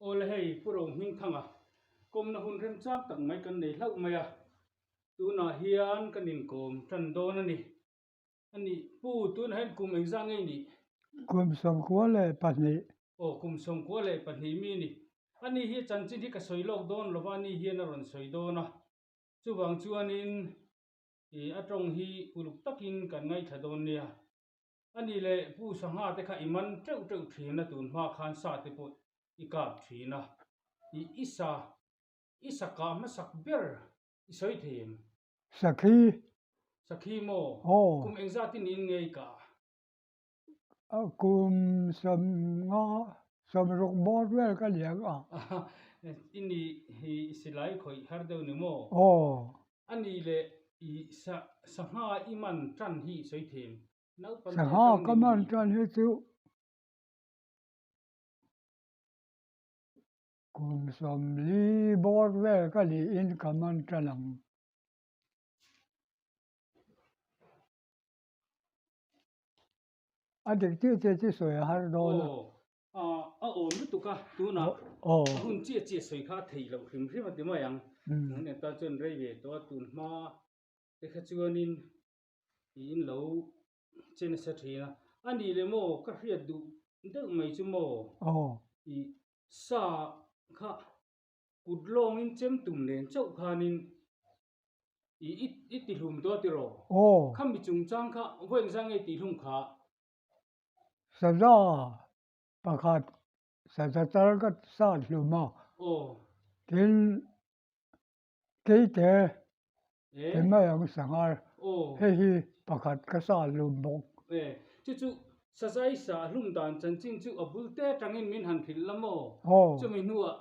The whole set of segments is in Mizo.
Awle hei Pu Rohmingthanga kawmna hun remchang tak mai kan nei hlauh mai a, tunah hian kan inkawm tan dawn a ni. A ni, Pu, tunah hian kum engzah nge i nih? Kum 92. Aw, kum 92 mi ni. A ni hi chanchin hi ka sawi lawk dawn lova a ni hian a rawn sawi dawn a, chuvang chuanin i a tawng hi uluk takin kan ngaithla dawn nia. A ni leh Pu Sangha te kha i man teuh teuh thin a, tun hma khan sa te pawh i kap thin a, i i sa i sa kah hmasak ber i sawi thei em? Sakhi. Sakhi maw? Aw. Kum engzat i niin nge i kah? Kum sawmnga sawmruk bawr vel ka liang a. I ni hi i silai khawih har deuh ni maw? Aw. A ni leh i sa sangha i man tan hi i sawi thei em? Naupang te Sangha atang ka nen man ni. tan hi chu kum 40 bawr vel ka niin ka man tan ang. A dik chiah chiah chu sawi a har dawn a. Aw, a awm lutuk a, tunah a hun chiah chiah sawi kha a theih loh hrim hrim a ti mai ang. Nang tan chuan rei ve tawh a, tun hma te kha chuanin tiin lo che nasa thin a. A nih leh maw ka hriat duh deuh mai chu maw i sa kha kut lawngin chem tum nen chauh khanin I i i tihlum tawh a tiraw? Aw. Khami chungchang kha vawi engzah nge tihlum kha? Saza pakhat saza char ka sat hlum a. Aw. Tin keite E. ti mai ang sanghar. Aw. Hei hi pakhat ka sat hlum bawk. E. Chu chu saza i sah hlum dan chanchin chu a bul te atangin min han hrilh la maw? Aw. Chumi hnuah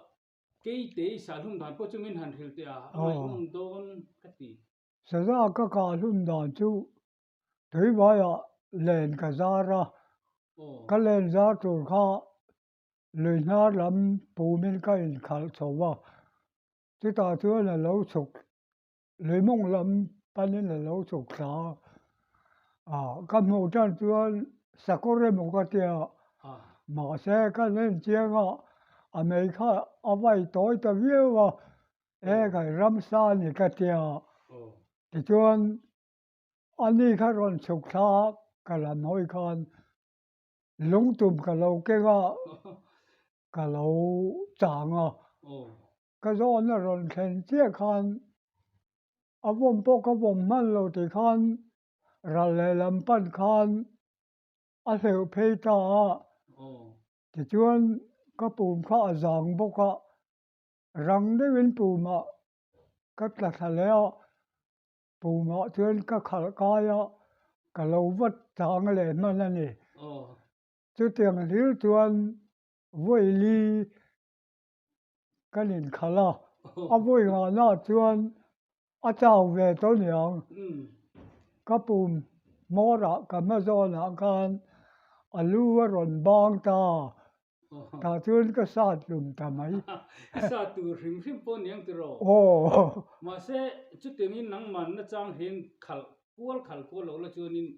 Keite i sah hlum dan pawh chu min han hrilh teh a, a ngaihnawm dawn ka ti. Saza ka kah hlum dan chu tuivaiah len ka zar a, ka len zar tur kha lui hnar lam pumin ka inkhalh chho a, chutah chuan a lo chhuk lui mawng lam panin a lo chhuk thla a, ka hmuh tan chuan sakawr emaw ka tia mahse ka len chiang a, a mei kha a vai tawi ta viau a, e kai ramsa a ni ka tia, tichuan ani kha rawn chhuk thla a ka lam hawi khan lungtum ka lo keng a, ka lo chang a. Ka zawn a rawn thlen chiah khan a vawm pawh ka vawm hman lo tih khan ral lehlam pan khan a hleuh phei ta a, tichuan ka pum kha a zang bawk a, rang deuhin pumah ka tla thla leh a, pumah chuan ka khalh kai a, ka lo vat chang leh hman a ni. Chutiang hlir chuan vawi Kan inkhalh a, a vawi nghahna chuan a chau ve tawh niang. Ka pum hmawrah ka hma zawnah khan a lu a rawn bang ta a, tah chuan ka sat hlum ta mai. I sat tur hrim hrim pawh niang tiraw? Aw. Mahse, chutiangin nangman nachang hian khalh Kual khal kual lo la chuanin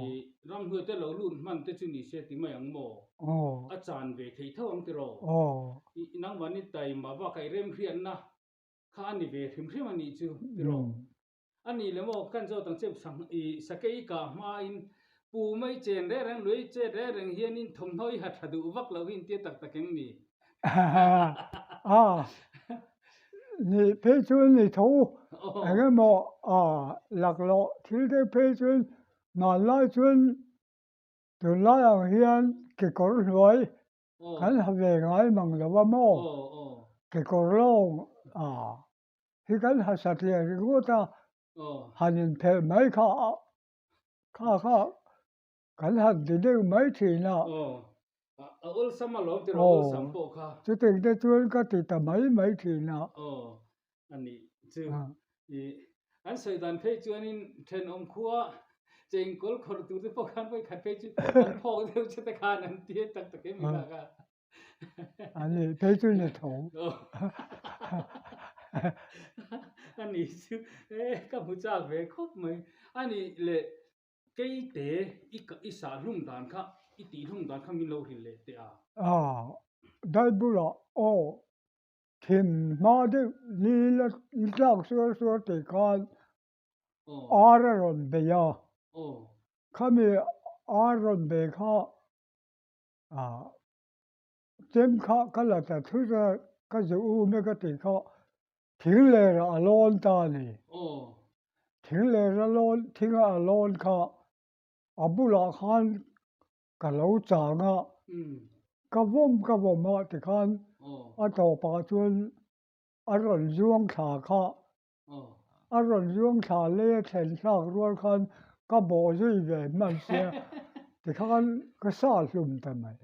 i ramhnuai te lo lut hman te chu ni se ti mai ang maw? A chan ve thei tho ang tiraw? I nangmah ni taima bak a i remhriatna kha a ni ve hrim hrim a nih chu tiraw? A nih le maw kan zawt ang che i sakei i kah hmain pu mai chen reng reng lui chet reng reng hianin thawmhnaw i ha tha duh vak lo hi intia tak tak em ni? A Ni phei chuan ni tho eng emaw laklawh thil deuh phei chuan hmanlai chuan tunlai ang hian kekawr hnuai kan ha ve ngai mang lo a maw kekawr lawng hi kan ha satliah ringawt a han inphelh mai kha kha kha Kan han ti deuh mai thin a. Aw, a awlsam a lawm tiraw awlsam pawh kha. Chutiang te chuan ka ti ta mai mai thin a. Aw, a nih chu. I an sawi dan phei chuanin thenawm khua chengkawl khawrh tur te pawh khan vawi khat phei chu an phawk deuh che te khan an ti tak tak em ni kha. A nih phei chu ni tho. A nih chu e ka hmu chak ve khawp mai. A nih leh Keite i i sah hlum dan kha i tih hlum dan kha min lo hrilh leh teh a. A, dai bulah Aw, thim hma deuh ni la ni tlak suar suar tih khan ar a rawn bei a, khami ar rawn bei kha chem kha ka la ta thut a, ka zu um e ka tih kha thing ler ah a lawn ta a ni. Thing ler a lawn, thing a lawn kha a bulah khan ka lo chang a, ka vawm ka vawm a tikhan a tawpah chuan a rawn zuang thla kha, a rawn zuang thla lei a thlen thlak rual khan ka bawh zui ve hman sia tikhan ka sa hlum ta mai.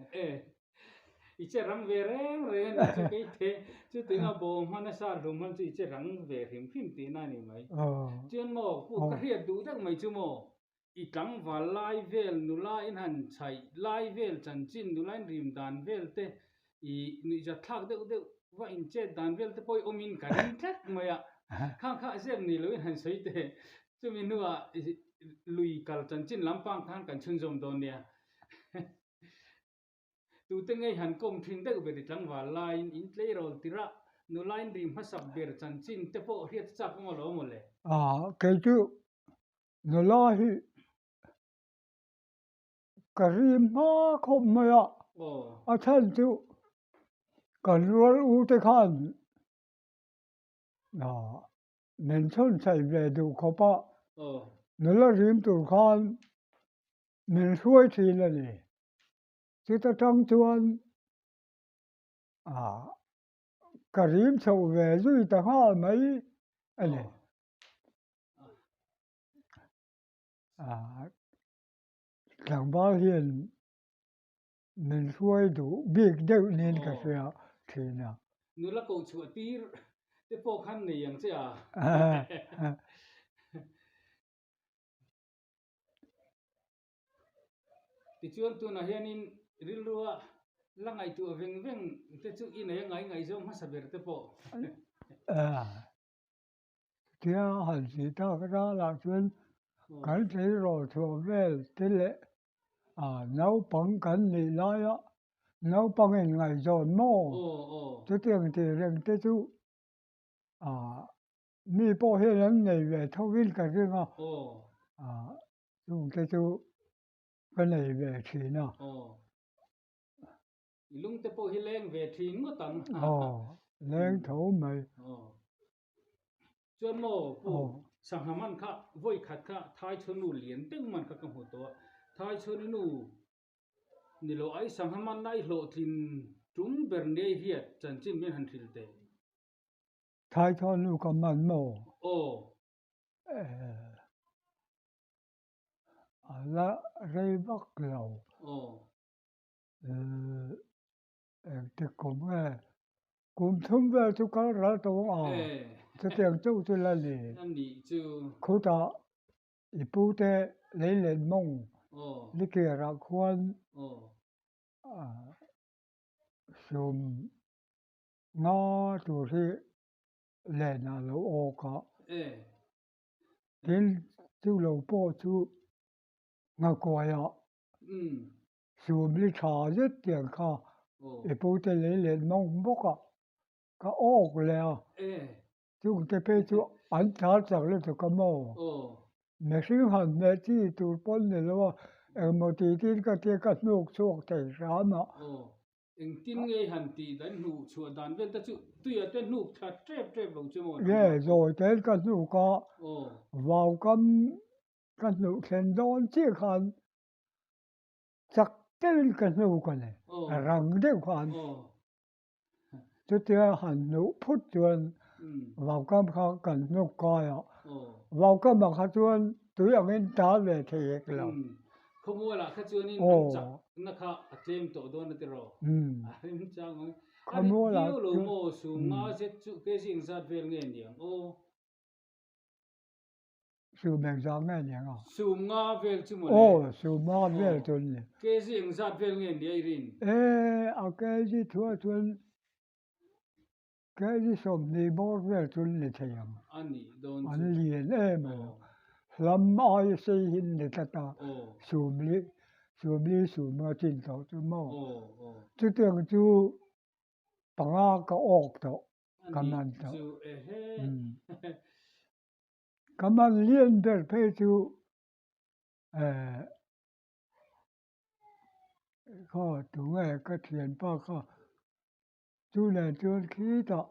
I che rang ve reng reng a ni chu kei te chutinga bawh hman a sa hlum hman chu i che rang ve hrim hrim tihna a ni mai. Chuan maw pu ka hriat duh deuh mai chu maw I tlangval lai vel nula in han chhaih lai vel chanchin nula in rim dan vel te i nuihzat thlak deuh deuh va in chet dan vel te pawh i awm in ka ring tlat mai a, khang kha zep ni lo in han sawi teh chumi hnuah lui kal chanchin lampang khan kan chhunzawm dawn nia. Tute ngei han kawm thin deuh ber i tlangval laiin in tleirawl tirah nulain rim hmasak ber chanchin te pawh hriat chak awm alawm mawle. Kei chu Nula hi ka rim hma khawp mai a, a chhan chu kan rual u te khan min chhawn chhaih ve duh khawp a, nula rim tur khan min hruai thin a ni. Chuta tang chuan ka rim chhoh ve zui ta nghal mai a ni. Tlangval hian min hruai duh bik deuh niin ka hria thin a. Nula koh chhuah tir te pawh khan nei ang che a. Tichuan tunah hianin rilrua la ngaihtuah veng veng te chu i nei a ngai ngaihzawng hmasa ber te pawh. Tia han tih tak ralah chuan kan tleirawl chhuah vel te leh naupang kan nih laia naupang in ngaihzawn maw chutiang tih reng te chu mi pawh hian an nei ve tho in ka ring a, chung te chu ka nei ve thin a. I lung te pawh hi leng ve thin ngawt ang. Aw, leng tho mai. Aw. Chuan maw pu Sangha man kha vawi khat kha Thaichhawnu lian deuh man kha ka hmu tawh a. Thaichhawnu ni lo ai Sangha man a i hlawhtlin tum ber nia i hriat chanchin min han hrilh teh. Thaichhawnu ka man maw? Aw. A la rei vak lo. Aw. Engtik kum nge kum thum vel chu kal ral tawng a chutiang chauh chu la ni khutah i pu te lei len mawng likir ah khuan sum nga tur hi len ah lo awk a tin chu lo pawh chu nghakuai ah Sumli tha zet tiang kha i pute lei let mawng bawk a, ka awk leh a, chungte phei chu an thar chak lutuk a maw? Mihring han hmeh chi tur pawn ni lo a, engmaw tih tin ka tia ka hnuk chhuak thei hram a. Engtin nge han tih dan hnuh chhuah dan vel te chu tuia te hnuk thla tep tep lo chu maw? Nge zawi tein ka hnuk a, vaukam ka hnuh thlen dawn chiah khan Chak deuhin ka hnuk a ni, a rang deuh khan. Chutia han hnuh phut chuan vaukam kha kan hnuk kai a, vaukamah kha chuan tui angin ta ve thei hek lo. Khawmualah kha chuanin an chakna kha a tlem tawh dawn a tiraw? A rim chang ang. A rit viau lo maw sum nga zet chu kg engzat vel nge niang aw? Sum engzat nge ni ang a? Sum nga vel chu mawle. Aw, sum nga vel chu ni. Kg engzat vel nge ni a i rin? E, a kg thuah chuan kg 20 bawr vel chu ni thei ang. A nih dawn chu. An lian em a. Hlam aia sei hi ni tlat a. Sum li, sum li sum nga chin tawh chu maw. Chutiang chu. panga ka awk tawh ka man tawh. Ka man lian ber phei chu khaw tunge ka thianpa kha chu nen chuan khitah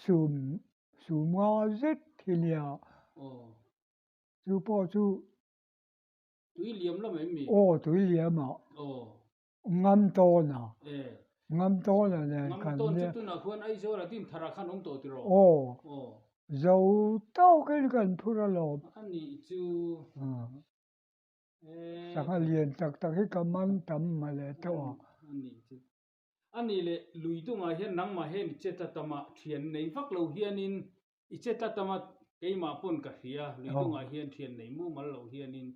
sum sum nga zet hi nia chu pawh chu Tui liam lam em mi? Aw tui liam ah. Aw. Ngam tawn a. E. Ngam tawn a nen kan Ngam tawn chu tunah khuan Aizawl ah Dinthar ah khan awm tawh tiraw? Aw. Aw. Zo tawkin kan phur alawm. A nih chu. E. Sangha lian tak tak hi ka man tam male tawh a. A nih chu. A nih leh lui dungah hian nangmah hian i che tla tam a, thian nei vak lo hianin I che tlat a keimah pawn ka hria, lui dungah hian thian nei mumal lo hianin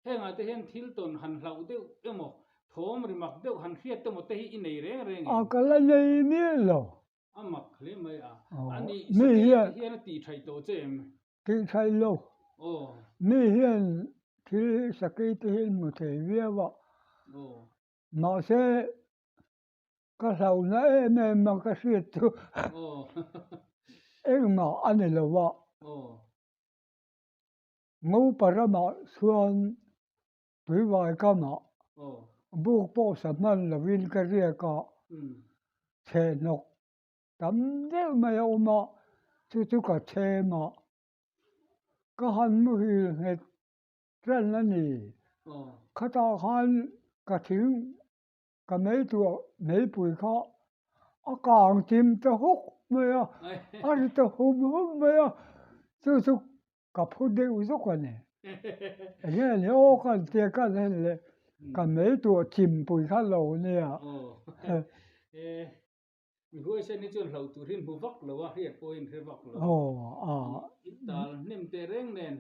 hengah te hian thil tawn han hlauh deuh emaw, thawm ri mak deuh han hriat emaw te hi i nei reng reng em? A ka la nei miah lo. A mak hle mai a. A nih, sakei te hian a tihṭhaih tawh che em? Tihṭhaih lo. Mi hian thil sakei te hi an hmu thei viau a. Mahse, Ka hlauhna em em a ka hriat chu engmah a ni lo a, Ngopa ramah chuan tuivai kamah buk pawh sa hman lovin ka riak a, chhehhnawk tam deuh mai a awm a, chu chu ka chhem a, ka han muhil nghet ran a ni. Khatah khan ka thing Ka meituah meipui kha a kang tim ta huk mai a, a ri ta hum hum mai a, chu chu ka phu deuh zawk a ni. Enge a ni aw ka han tia ka han en leh ka meituah chimpui kha lo nia. Mi huaisen hi chuan hlauh tur hi hmu vak lo a, hriat pawhin hre vak lo. I tal hnem teh reng nen.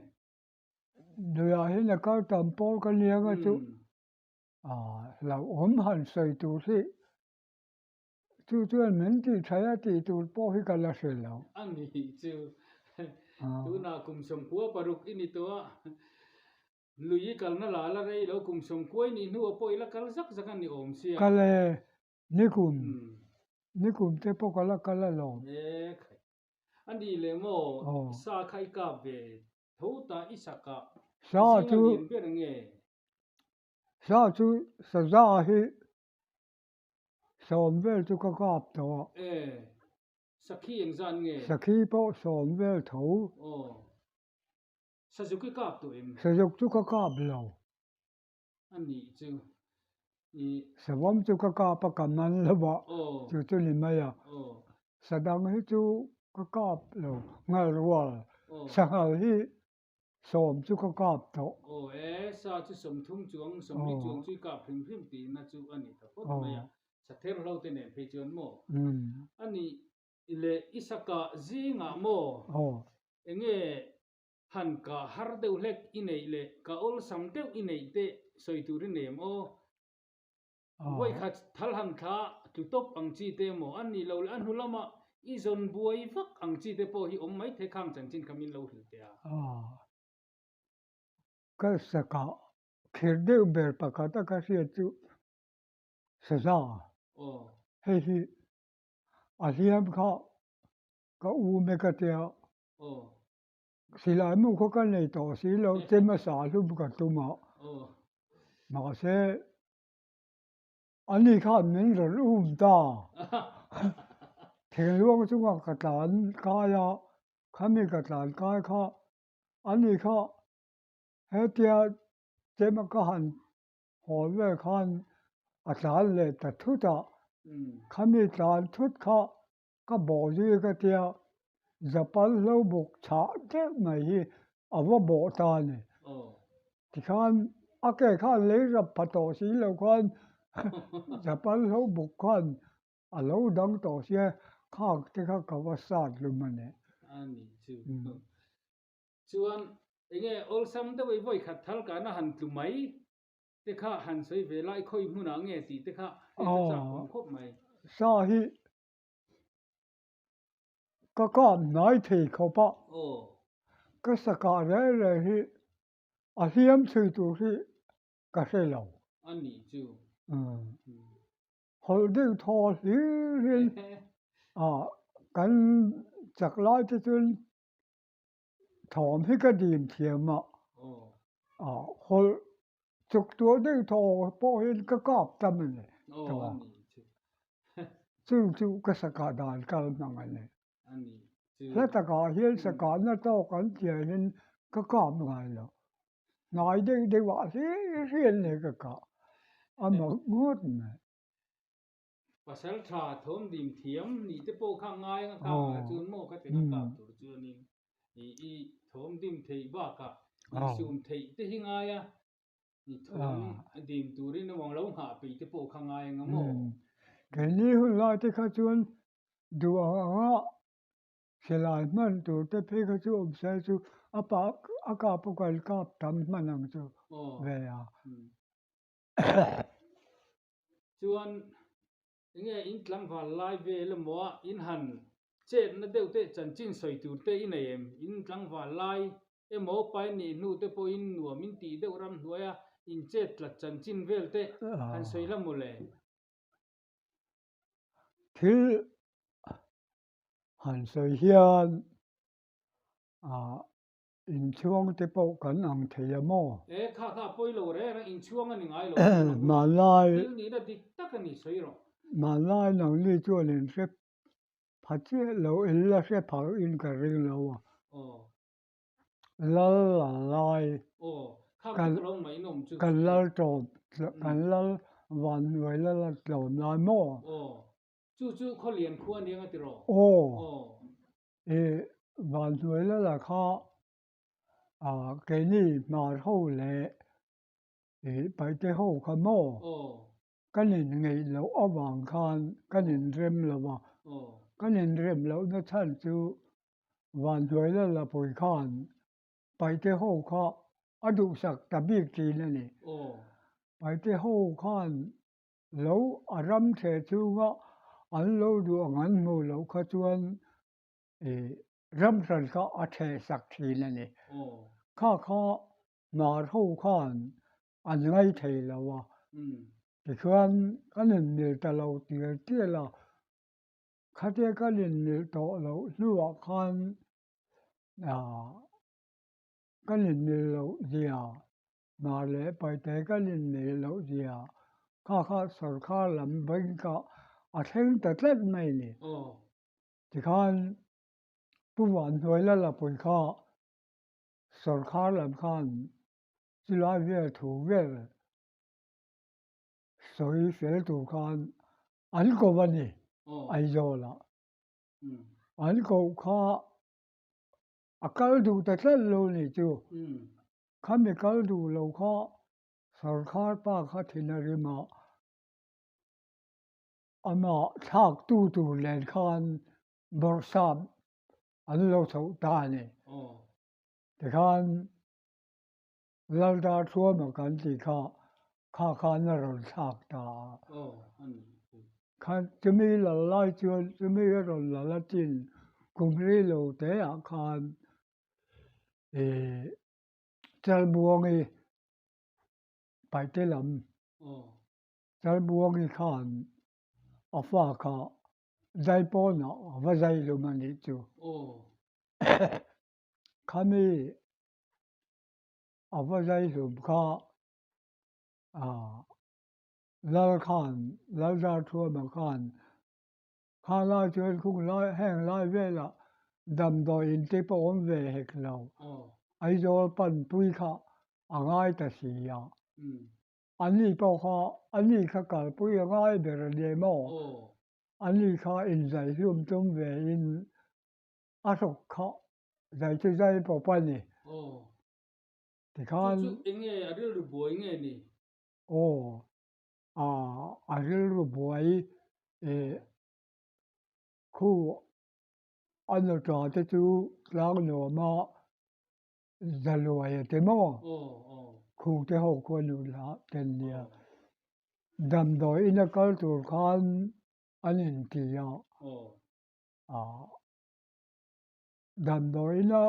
Nuiah hian a kal tam pawl ka nia chu. Hlauhawm han sawi tur hi chu chuan min tih thaih a tih tur pawh hi ka la hre lo. A nih chu tunah kum sawmkua paruk i ni tawh a, lui i kalna la la rei lo kum sawmkua i nih hnuah pawh i la kal zak zak a ni awm sia. Kal e, nikum, nikum te pawh ka la kal alawm. E khai, a nih leh maw sa kha i kap ve tho ta i sakah zinga lian ber nge? Sa chu saza hi sawm vel chu ka kap tawh a. E, sakhi engzat nge? Sakhi pawh sawm vel tho. Aw, sazuk i kap tawh em? Sazuk chu ka kap lo. A nih chu i. Savawm chu ka kap a, ka man lo a, chu chu ni mai a. Sadang hi chu ka kap lo, nghal rual, sanghal hi Sawm chu ka kap tawh. Aw e, sa chu sawmthum chuang, sawmli chuang chu i kap hrim hrim tihna chu a ni ta phawt mai a, sa ther hlo te nen phei chuan maw? A nih leh i sa kah zingah maw? Enge han kah har deuh hlek i neih leh kah awlsam deuh i neih te sawi tur i nei em aw? Vawi khat thal han thla tlu tawp ang chi te emaw a nih loh leh a hnu lama i zawn buai vak ang chi te pawh hi awm mai thei khang chanchin kha min lo hrilh teh a. Ka sakah kher deuh ber pakhat a ka hriat chu saza hei hi a hliam kha ka u me ka tia silai mu kha ka nei tawh si lo che hmasa hlum ka tum a mahse Ani khan min rawn um ta. Thingluang chunga ka tlan kai a, khami ka tlan kai kha ani kha hetia chema ka han hawn vel khan a tlan leh ta thut a, khami tlan thut kha ka bawh zui ka tia Japan hlo buk chhah deuh mai hi a va bawh ta a ni. Tikhan a ke khan lei rap pha tawh si lo khan Japan hlo buk khan a lo dang tawh sia khak te kha ka va sat hlum a ni. A nih chu. Chuan enge awlsam deuh i vawi khat thal kana han tlu mai te kha han sawi ve lai khawi hmunah nge tih te kha hriat a chak awm khawp mai. Sa hi Ka kap hnai thei khawp a, ka sa kah reng reng hi a hliam chhui tur hi ka hre lo. A nih chu. Hawlh deuh thaw hlir in kan chak lai te chuan thawm hi ka dim thiam a, hawlh chuk tuah deuh thaw pawh hian ka kap tam a ni. Chu chu ka sakah dan kal hmang a ni. Hla takah hian sakahna tawk an tia hian ka kap ngai lo. Hnai deuh deuh ah hlir hlir an nei ka kah a mak ngawt mai. Pasal tha thawm dim thiam nih te pawh kha ngai anga kha ah chuan maw kha teng a kap tur chuanin i i thawm dim theih bakah insum theih te hi ngai a, i thawm dim turin emaw lo nghah peih te pawh kha ngai anga maw. Keini hun lai te kha chuan duh ang anga Silai hman tur te phei kha chu awm se chu a pa a kap a kal kap tam hman ang chu ve a. Chuan enge in tlangval lai vel emaw a in han chetna deuh te chanchin sawi tur te i nei em? In tlangval lai emaw pai nih hnu te pawhin nuam in tih deuh ram hnuai a in chet tlat chanchin vel te han sawi la mawle. Thil Han sawi hian inchhuang te pawh kan ang thei a maw? E kha kha pawi lo reng reng inchhuang a ni ngai lo. Hmanlai Thil nihna dik tak a ni sawi rawh. Hmanlai nangni chuan in hre pha chiah lo, in la hre phar in ka ring lo a. Lal la lai kan lal tlawm kan lal vanhnuai lal a tlawm lai maw? Chu chu Khawlian khua aniang a ti rawh. Aw. I vanhnuai lala kha keini hmar ho leh i paite ho kha maw? Kan inngeih loh avang khan kan inrem lo a. Kan inrem lohna chhan chu vanhnuai lala pui khan paite ho kha a duhsak ta bik thin a ni. Paite ho khan Lo a ram theh chhunga an lo duh ang an hmuh loh kha chuan ih ram hran kha a theh sak thin a ni. Kha kha hnar ho khan an ngai thei lo a, tichuan kan inmil ta lo tial tial a, khatia kan inmil tawh loh hnuah khan ah kan inmil loh zia Hna leh paite kan inneih loh zia kha kha sawrkar lam bank ah a thleng ta tlat mai ni. Tikhan Pu Vanhnuai Lalapui kha sawrkar lam khan chulai vel thu vel sawi fel tur khan an ko a ni Aizawl ah. An koh kha a kal duh ta tlat lo ni chu. Khami kal duh lo kha sawrkhar pa kha thin a rim a, amah thlak tu tur nen khan bawrhsap an lo chhoh ta a ni. Tikhan Laldar Thuama kan tih kha kha khan a rawn thlak ta a. Kha chumi lal lai chuan chumi a rawn lal a chin kum rei lo te ah khan Ih Chalbuangi paite lam Chalbuangi khan a fa kha zaipawnah a va zai hlum a nih chu. Khami a va zai hlum kha Lal khan Laldarthuama khan Kha lai chuan khung lai heng lai velah damdawi in te pawh awm ve hek lo. Aizawl panpui kha a ngai ta si a. Ani pawh kha ani kha kalpui a ngai ber a ni maw? Ani kha inzai hlum tum ve in a hlawk kha zai chu zai pawp a ni. Tikhan. Chu chu enge a rilru buai nge ni? Aw. A rilru buai ih khu a nuta te chu tlang nuama zaluai a ti maw khu te ho khuan nu lah ten nia damdawi ina kal tur khan an inti a damdawi ina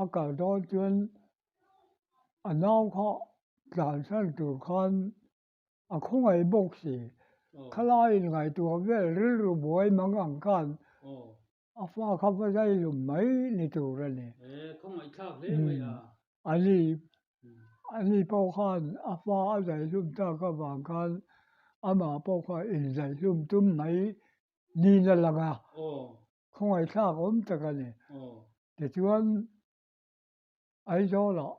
a kal dawn chuan a nau kha tlansan tur khan. A khawngaih bawk si. Khalai in ngaihtuah vel rilru buai mang ang khan a fa kha va zai hlum mai ni tur a ni. A ni a ni pawh khan a fa a zai hlum tak avang khan amah pawh kha inzai hlum tum mai niin a lang a, khawngaihthlak awm tak a ni. Tichuan Aizawlah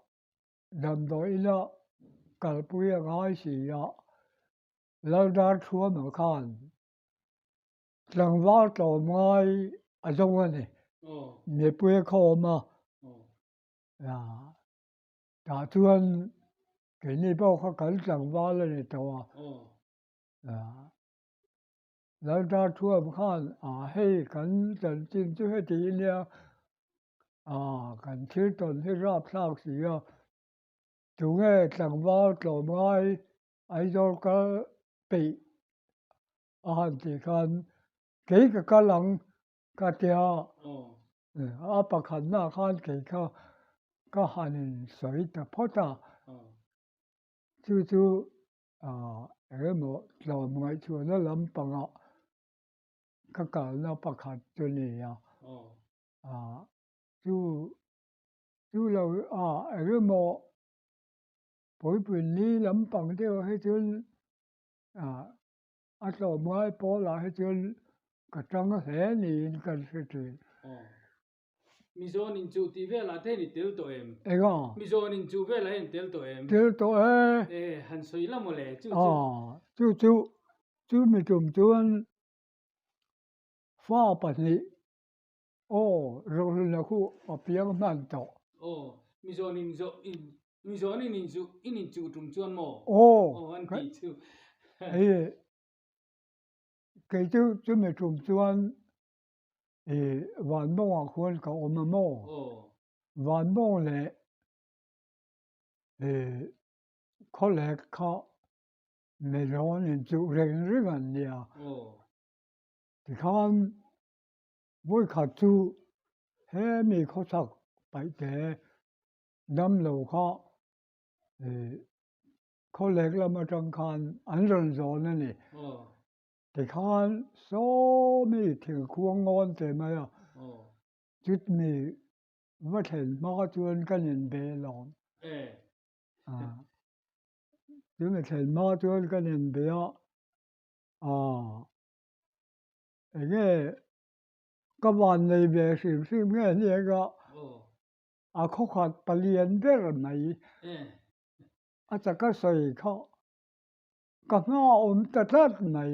damdawi ina kalpui a ngai si a, Laldar Thuama khan tlangval tlawm ngai a zawng a ni. Mipui a khawm a, tah chuan keini pawh kha kan tlangval a ni tawh a. Laldar Thuam khan hei kan chanchin chu heti nia kan thil tawn hi rapthlak si a, tunge tlangval tlawm ngai Aizawl kal peih a han tih khan kei ka kal ang ka tia a pakhatna khan kei kha ka han in sawi ta phawt a, chu chu eng emaw tlawm ngaihchhuahna lampangah ka kalna pakhat chu ni a, chu chu lo eng emaw Puipui ni lampang deuh hi chuan ah a tlawm ngai pawlah hi chuan ka tang hle niin kan hre thin. Aw. Mizawn inchuh tih velah te hian i tel tawh em? Enga? Mizawn inchuh velah hian i tel tawh em? Tel tawh e. E, han sawi la mawle, chu chu. Aw, chu chu, chu mi tum chuan fa pahnih Aw, Rohluna khu a piang hman tawh. Aw, Mizawn in zawh in Mizawn in inchuh in inchuh tum chuan maw? Aw, Aw an tih chu. Hei kei chu chumi tum chuan i Vanmawngah khuan ka awm a maw? Aw. Vanmawng leh i Khawlek kha Mizawn inchuh reng reng an nia. Aw. Tikhan Vawikhat chu he mi khawchhak paihte damlo kha khawlek lam atang khan an rawn zawn a ni. Tikhan saw mi thingkhuang ngawn te mai a, chutmi va thlen hma chuan kan inbe alawm. Chumi thlen hma chuan kan inbe a, Enge ka van nei ve hrim hrim nge hniak a, a khawkhat palian ber mai a chaka sawi kha ka hma awm ta tlat mai.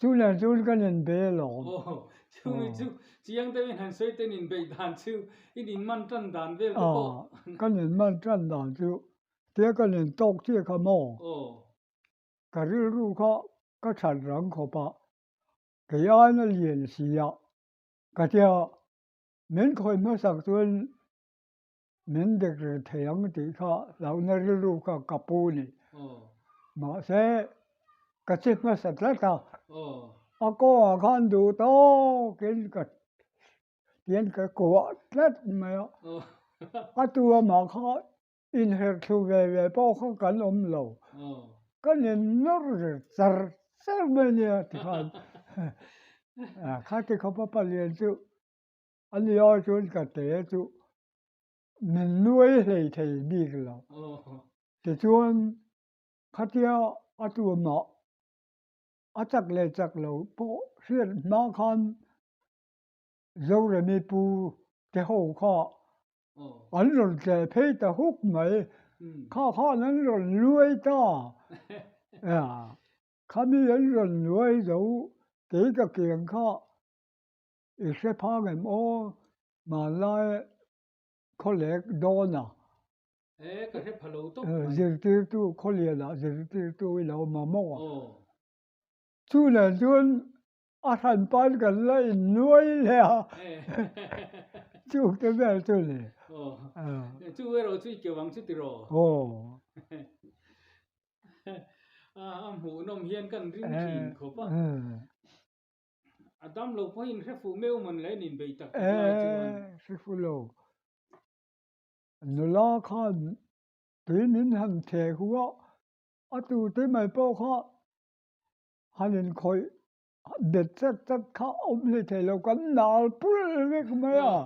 Chu nen chuan kan inbe alawm. Aw, chumi chu chiang deuhin han sawi ten inbeih dan chu in inman tan dan vel te pawh. Kan inman tan dan chu tia kan intawk chiah kha maw? Aw. Ka rilru kha ka that rang khawp a, kei aina lian si a, ka tia min khawih hmasak chuan min dek reng thei ang tih kha hlauhna rilru kha ka pu ni. Mahse, ka che hmasa tlat a, a kawngah khan duh tawkin ka tian ka kuah tlat mai a, a tu amah kha Inherh thlu ve ve pawh kha kan awm lo. Kan in nawr char char mai nia tikhan khati khawpa palian chu a ni ai chuan ka te chu min nuai hlei thei bik lo. Tichuan khatia a tumah a chak leh chak lo pawh hriat hma khan Zoremi pu te ho kha An rawn tleh phei ta huk mai. Kha khan an rawn luai ta. Khami an rawn luai zo kei ka kiang kha i hre phang em aw hmanlai khawlek dawn a. Zirtirtu khawlianah zirtirtu i lo mamawh a. Chu nen chuan A hran pan kan la in nuai hle a, chuk te vel chu ni. Chu erawh chu i keu ang chu tiraw? Aw. A hmuhnawm hian kan ring thin khawp a. A dam lo pawhin hre fuh meuh mawn le nin beih tak tak lai chuan. E, hre fuh lo. Nula khan tui min han theh hu a, a tute mai pawh kha. Han inkhawih bet chat chat kha awm hlei thei lo kan nal pul vek mai a.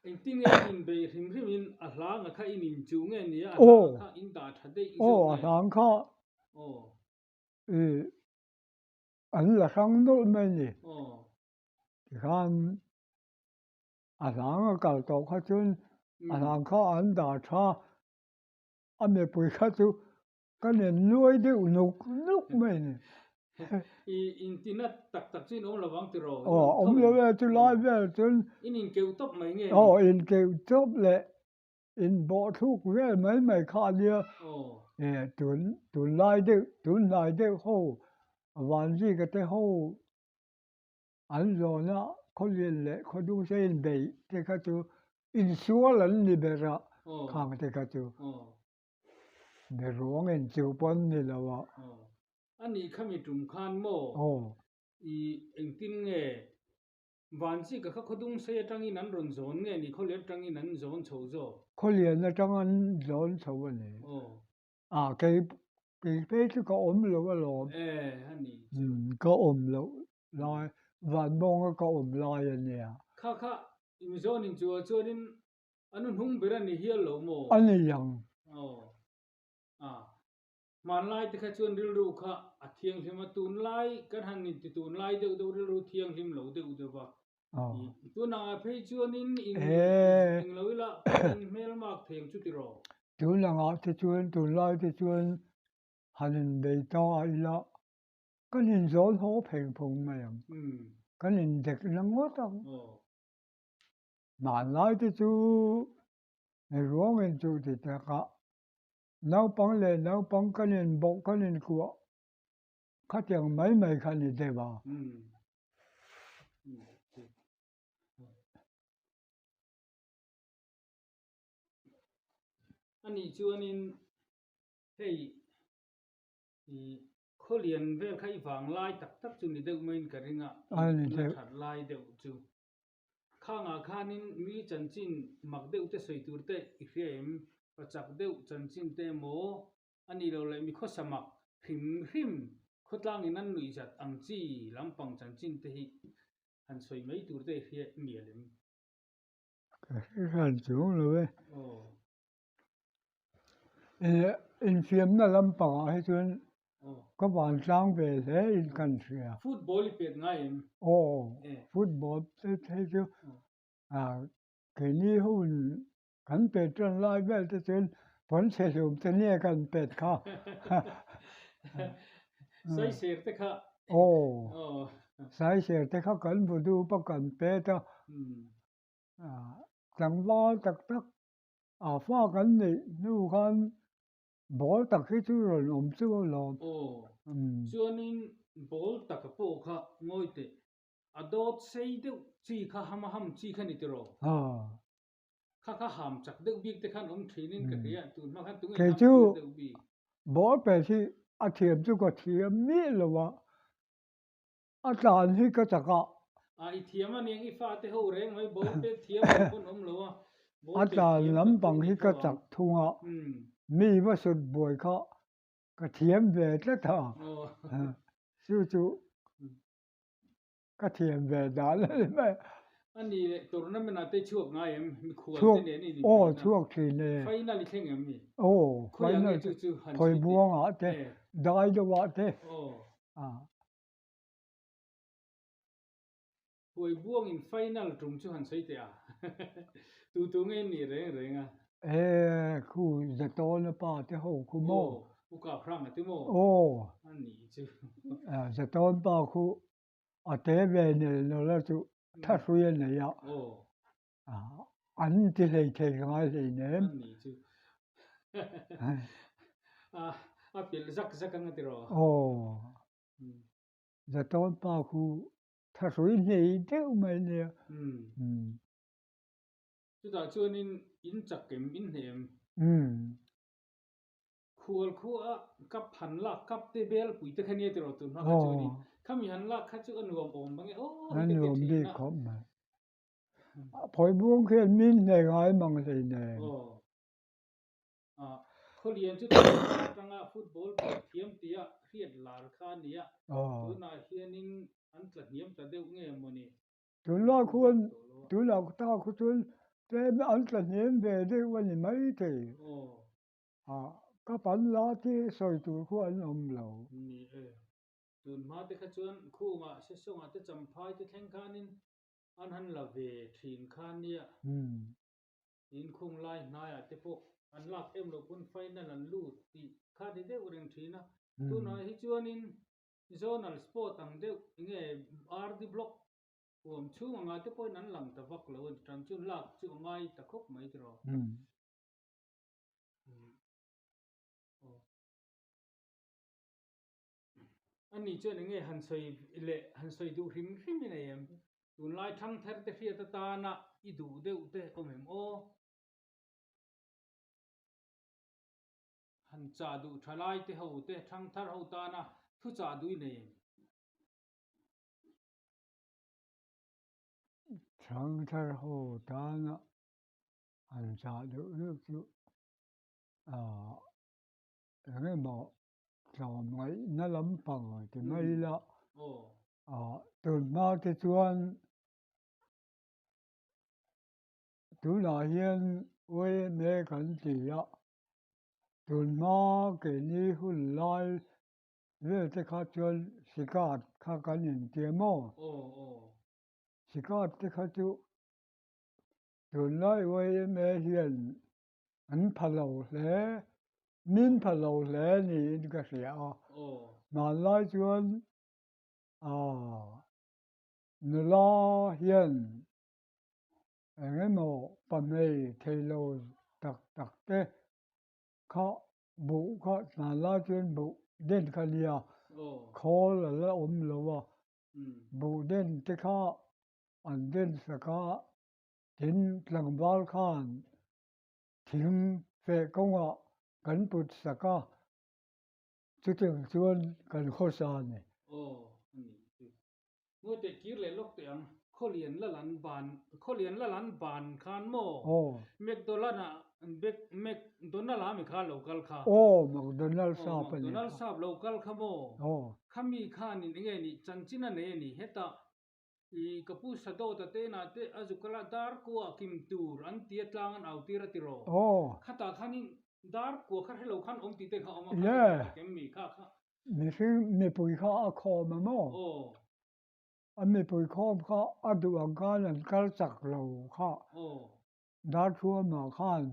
Engtin nge in inbeih hrim hrim in a hlang a kha in inchuh nge ni a, a hlang kha in dah tha daih zawk nge? Aw a hlang kha an la hrang nawlh mai a ni. Tikhan a hlang a kal tawh kha chuan a hlang kha an dah tha a mipui kha chu Ka nen nuai deuh nuk nuk mai ni. I intina tak tak chu in awm lovang tiraw? Aw, awm lo e, chu lai vel chuan. In inkeuh tawp mai nge ni? Aw, inkeuh tawp leh inbawhthluk vel mai mai kha a nia. Aw. E, tun tunlai deuh, tunhnai deuh ho, Vanzika te ho an zawna khawlian leh khawdungse inbeih te kha chu insual an ni ber a, khang te kha chu. Mi ruang in chu pawn ni lo a. Aw. A nih kha mi tum khan maw? Aw. I engtin nge Vanchika kha khawdung sei atangin an rawn zawn nge ni Khawlian atangin an zawn chho zawk? Khawlian atang an zawn chho a ni. Aw. A kei kei phei chu ka awm lo alawm. E a ni chu. Ka awm loh lai Vanbawnga ka awm lai a nia. Kha kha i mizawn in chu ah chuanin A nu hnung ber a ni hial lo maw? A ni ang. Aw. A. Hmanlai te kha chuan rilru kha a thianghlim a, tunlai kan han inti tunlai deuh deuh rilru thianghlim lo deuh deuh va. Aw. Tunangah phei chuanin in eng lo ila in hmelmak thei ang chu tiraw? Tunangah te chuan tunlai te chuan han inbei ta ila kan inzawn haw pheng phung mai ang. Kan indek na ngawt ang. Aw. Hmanlai te chu mi ruangin chu ti takah naupang leh naupang kan inbawh kan inkuah khatiang mai mai kha ni deuh a. A nih chuanin hei khawlian vel kha i vang lai tak tak chu ni deuh maiin ka ring a, na that lai deuh chu. Khangah khanin mi chanchin mak deuh te sawi tur te i hria em? Pa chak deuh chanchin te emaw a nih loh leh mi khawsa mak hrim hrim khawtlangin an nuih zat ang chi lampang chanchin te hi han sawi mai tur te i hria mial em? Ka hre hran chuang lo e. Aw. Infiamna lampangah hi chuan ka vantlang ve hle in kan hria. Football i pet ngai em? Aw, football te phei chu keini hun kan pet tan lai vel te chuan pawnchhe hlum te nia kan pet kha. Saisir te kha. Aw, saisir te kha kan bu dup a kan pet a, tlangval tak tak A fa kan neih hnu khan ball tak hi chu rawn awm chu a lawm. Aw, chuanin ball taka pawh kha ngawi teh, a dawt sei deuh chi kha ham a ham chi kha ni tiraw? Kha kha ham chak deuh bik te khan awm thinin ka hria, tun hma khan tunge ham tir deuh bik? Ball pet hi a thiam chu ka thiam miah lo a, A tlan hi ka chak a. A i thiam a niang i fate ho reng mai ball pet thiam lo pawn awm lo a. A tlan lampang hi ka chak thung a. Mi va sut buai kha ka thiam ve tlat a. Chu chu ka thiam ve dan a ni mai. A ni leh tournament ah te chhuak ngai em? Mikhual te nen in inbeihna. Aw chhuak thin e. Final i thleng em mi? Aw final Phawibuang ah te Daido ah te. Huai buangin final tum chu han sawi teh a, tu tu nge nih reng reng a? E, khu Zatawna pa te ho khu maw? Aw, u Kap Hrang a ti maw? Aw. A nih chu. Zatawn pa khu a te ve nel nawlh a chu thahrui a nei a. Aw. An ti hlei thei ka ngai hlei nem. A nih chu. A pilh zak zak ang a ti rawh. Aw. Zatawn pa khu thahrui hnei deuh mai nia. Chutah chuanin in chak em, in hne em? Khual khua kap han lak kap te bel pui te kha nia tiraw tun hma kha chuanin khami han lak kha chu a nuam awm mang e aw A nuam bik khawp mai. Phawibuang khian min hnei ngai mang hlei nen. Khawlian chu tunhma atanga football pawh thiam tia hriat lar kha a nia, tunah hianin an tla hniam ta deuh nge mawni? Tunlai khuan tunah ta khu chuan tlem an tla hniam ve deuh a ni maithei. Ka pan la te sawi tur khu an awm lo. Ni e. Tunhma te kha chuan khungah sesawngah te champhai te thleng khanin an han la ve thin kha nia. Inkhung lai hnaiah te pawh an lak em loh pawn final an lut tih kha ni deuh reng thin a. Tunah hi chuanin zonal sport ang deuh nge RD block huam chhung anga te pawhin an lang ta vak lo a ni. Tan chuan lak chu a ngai ta khawp mai tiraw. Ani chuan enge han sawi leh han sawi duh hrim hrim i nei em? Tunlai thangthar te hriat atana i duh deuh te awm em aw? Han chah duh tha lai te ho te thangthar ho tana thu chah duh i nei em? Thangthar ho tana han chah duh deuh chu ah eng emaw tlawmngaihna lampang ti mai ila ah tunhma te chuan tunah hian yma kan ti a tunhma keini hun lai vel te kha chuan sikat kha kan intia maw sikat te kha chu tunlai yma hian an pha lo hle, min pha lo hle niin ka hria a. Hmanlai chuan nula hian eng emaw pahmei thei lo tak tak te kha buh kha hmanlai chuan buh den kha nia khawl a la awm lo a, buh den te kha an den sak a. Tin, tlangval khan thing feh kawngah kan put sak a, chutiang chuan kan khawsa a ni. Aw, a nih chu. Ngawi teh kir leh lawk teh ang. Khawlian la lan ban, Khawlian la lan ban khan maw? Aw. McDonald-a, McDonald-a mi kha lo kal kha. Aw, McDonald sap a ni kha. McDonald sap lo kal kha maw? Aw. Khami khanin enge nih chanchin a nei a ni hetah I ka pu Sadawta te inah te a zukala dar kua kim tur an tia tlang an au tir a ti rawh. Khatah khanin dar kua kha hrelo khan awm tih te kha awm a, kha ti tak em mi kha kha. Mihring mipui kha a khawm a maw? A mipui khawm kha a duh ang khan an kal chak lo kha. Dar thuamah khan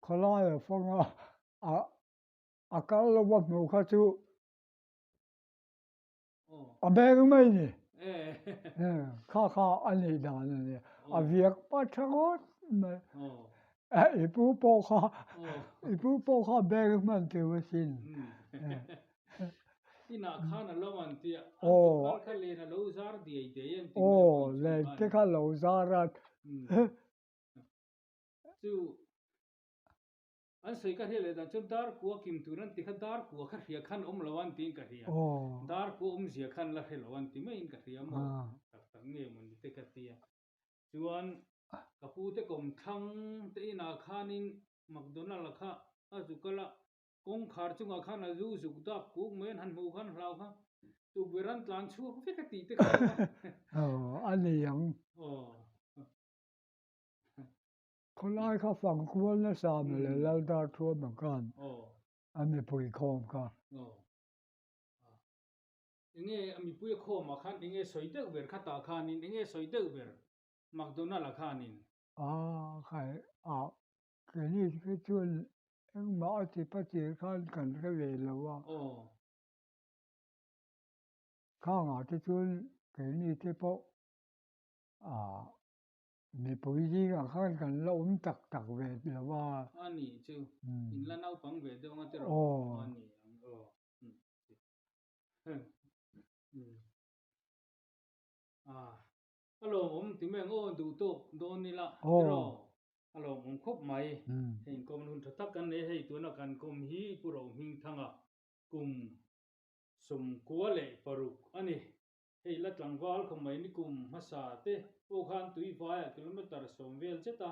khawlaia fanga a kal lo a hmuh kha chu A beng mai ni. Kha kha a nih dan a ni. A viak pa tha ngawt mai. I pu pawh kha i pu pawh kha beng hman tiu asin. Inah khan a lo an tia. An kha len a lo zar diai diai an ti mai. Aw len te kha lo zar a. Chu An sawi ka hria leh dan chuan dar kua kim tur an ti kha dar kua kha hria khan awm lo an tiin ka hria. Dar kua awmzia khan la hre lo an ti maiin ka hria maw tak tak nge maw ni te ka tia. Chuan ka pu te kawm thlang te inah khanin McDonald-a kha a zu kal a, kawngkhar chungah khan a zu zuk dak kuk mai an han hmuh khan hlau kha tukverh an tlan chhuak vek a tih te kha awm a. Aw a ni ang. Aw. Khawlai kha fang kual nasa mawle Laldar Thuama khan a mipui khawm kha. Enge a mipui a khawmah khan enge sawi deuh ber kha tah khanin enge sawi deuh ber McDonald-a khanin? A khai a keini khi chuan engmah a ti patir khan kan hre ve lo a. Khangah te chuan keini te pawh a Mipui zingah khan kan la awm tak tak ve lo a. A ni chu, in la naupang ve deuh anga tiraw? Aw. A ni ang aw. A lawmawm ti mai ang aw, duh tawk dawn ila tiraw? A lawmawm khawp mai. Hei inkawm hun tha tak kan nei a, hei tuna kan kawm hi Pu Rohmingthanga kum 96 a ni. Hei la tlangval khaw mai nikum hmasa te pawh khan tui vaiah kilometre 10 vel zet a,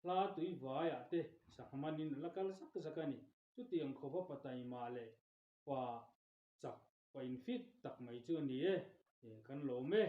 hla tui vaiah te sangha manin a la kal zak zak a ni. Chutiang khawpa pa taima leh pa chak pa infit tak mai chu a ni e, kan lawm e.